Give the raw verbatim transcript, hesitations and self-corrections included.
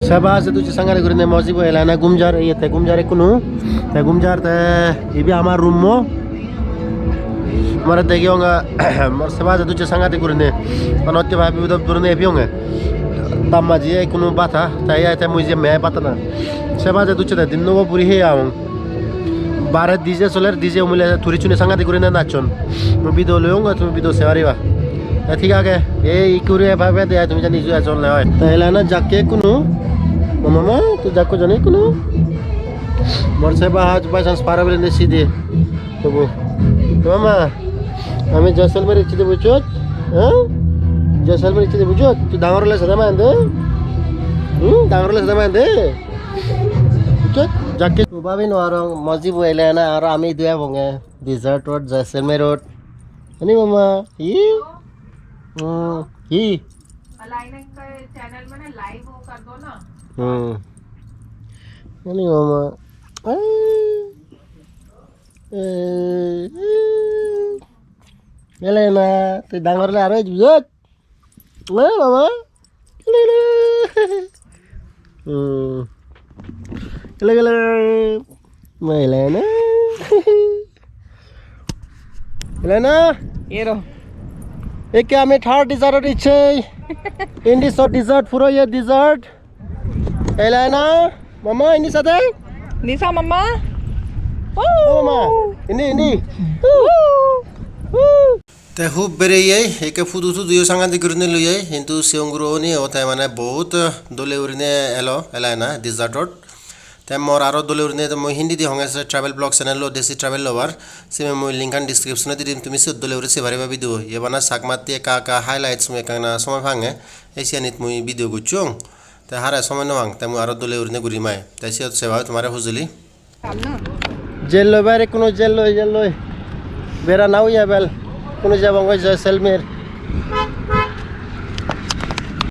Seba aje ducche sangare gurine mojibo elana gumjar, iye te gumjar ekkunu. Te gumjar te ibe amar room mo. Mare degiyonge, mor seba aje ducche sangare gurine. Onotte bhabi udo gurine epiyonge. Tamma jiye ekkunu bata, te iye te mui je me bata na. Seba aje ducche te dinno go puri he aung. Bare D J soler, D J umile turichune sangare gurine nachon. Mui video loyonge, tumi video se pariba. Te thik age, ei ikku guri ebar bede ai tumi jani isu ejon le oi. Te elana jakke kunu. Mama, mama, tu jakko jani kunu. Mor seba aje by chance para bile ne sidi. Tobu. Mama, ami Jaisalmer icchide bujot? Ha? Jaisalmer icchide bujot? Tu dangor ole sada mande? Hmm, dangor ole sada mande? Bujot? Jakke tu babi no arong, mojibo elana, aro ami idu ebonge. Desert road, Jaisalmer road. Ani mama, hi? Hmm, hi? Align का चैनल में ना लाइव वो कर दो ना। Hmm. Ani mama. Ah. Eh, eh. Elena, tui dangor ole aro ejibot. Eh, mama. Gele, gele. Hmm. Gele, gele. Ma Elena. Elena. Ero. Ekke ami third desert-ot icche. Indi so desert, puro ye desert. Elena. Mama, indi sade. Nisa mama. Oh, mama. Indi, indi. Woo. Woo. Te hub bereyei, ekke photo tudiyo sangadik gurinei loyei, hintu sigon guro oni o te mane bahut dole gurinei elo, elana, desert-ot. Te mor aro dole gurinei te mui Hindi di honge se travel vlog channel lo, Desi Travel Lover. Sebe mui link an description-ot di dim, tumi siyot dole guri sei pariba video. Ye bana Chakmatti ekka ekka highlights mui ekka ekka somoi pange, ei siyanit mui video gochchong. Te hare somoi no pang, te mui aro dole gurinei gurim ai. Te siyot seba tomare hujuli. Jelloi bare, kuno jelloi, jelloi. Bera nau ya bel. Kuno jabong oi Jaisalmer.